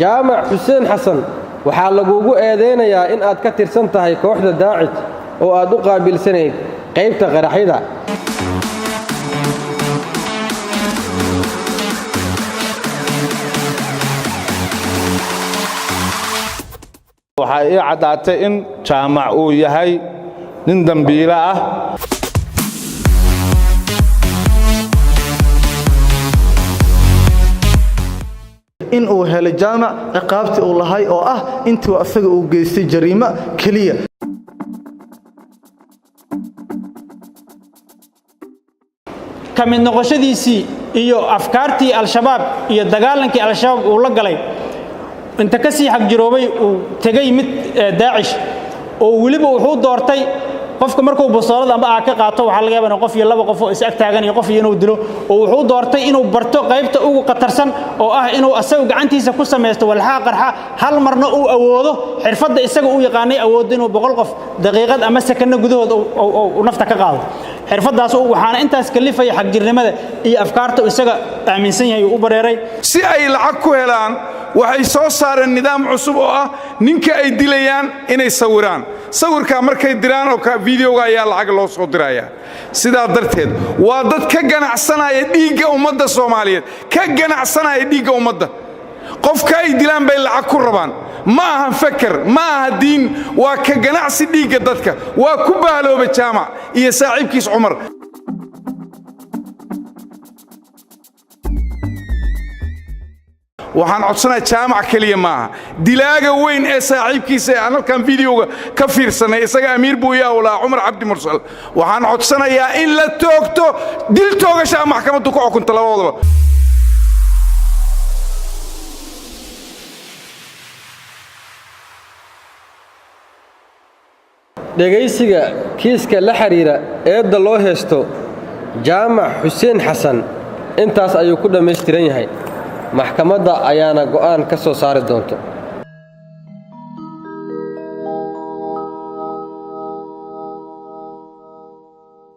Jaamac Xuseen Xasan, waxaa lagugu eedaynayaa in aad ka tirsan tahay kooxda Daacij oo aad u qaabilsanayd qaybta qaraxyada. Waxaa ii caddaatay in Jaamac uu yahay nin dembiile ah. In uu helay Jaamac ciqaabtii uu lahay oo ah intuu asaga uu geystay jariimo keliya. Ka mid noqoshadiisii iyo afkaartii Al-Shabaab iyo dagaalankii Al-Shabaab uu la galay, inta ka sii xagjiroobay uu tegey mid Daacish, oo weliba wuxuu doortay qofka markuu bastoolada amba aa ka qaato, waxaa laga yaabaa in qof iyo laba qof oo is ag taagan iyo qof iyo inuu dilo, oo wuxuu doortay inuu barto qaybta ugu khatarsan oo ah inuu asagu gacantiisa ku samaysto walxaha qarxa, hal marna uu awoodo xirfadda isaga uu yaqaanay, awooddo inuu 100 qof daqiiqad ama sakanno gudahood uu nafta ka qaado xirfaddaas. Waxaana intaas kalifaya xagjirnimada iyo afkaarta isaga aaminsan yahay uu u bareeray. Si ay lacag ku helaan, waxay soo saareen nidaam cusub oo ah ninka ay dilayaan inay sawiraan. Sawirkaa markay diraan oo videoga ayaa lacag loo soo dirayaa. Sidaa darteed waa dad ka ganacsanaya dhiigga ummadda Soomaaliyeed, ka ganacsanaya dhiigga ummadda. Qofka ay dilaan bay lacag ku rabaan. Ma aha feker, ma aha diin, waa ka ganacsi dhiigga dadka. Waa ku bahalooba Jaamac iyo saaxiibkiis Cumar. Waxaan codsanaya, Jaamac keliya maaha, dilaaga weyn ee saaxiibkiisa ee aan halkan videoga ka fiirsannay, isaga amiir buu yaa walaa Cumar Cabdi Mursal, waxaan codsanayaa in la toogto, dil toogashaa maxkamaddu ku xukunta labadoodaba. Dhegaysiga kiiska la xidhiira eedda loo heysto Jaamac Xuseen Xasan intaas ayuu ku dhammaystiran yahay. Maxkamadda ayaana go'aan ka soo saari doonto.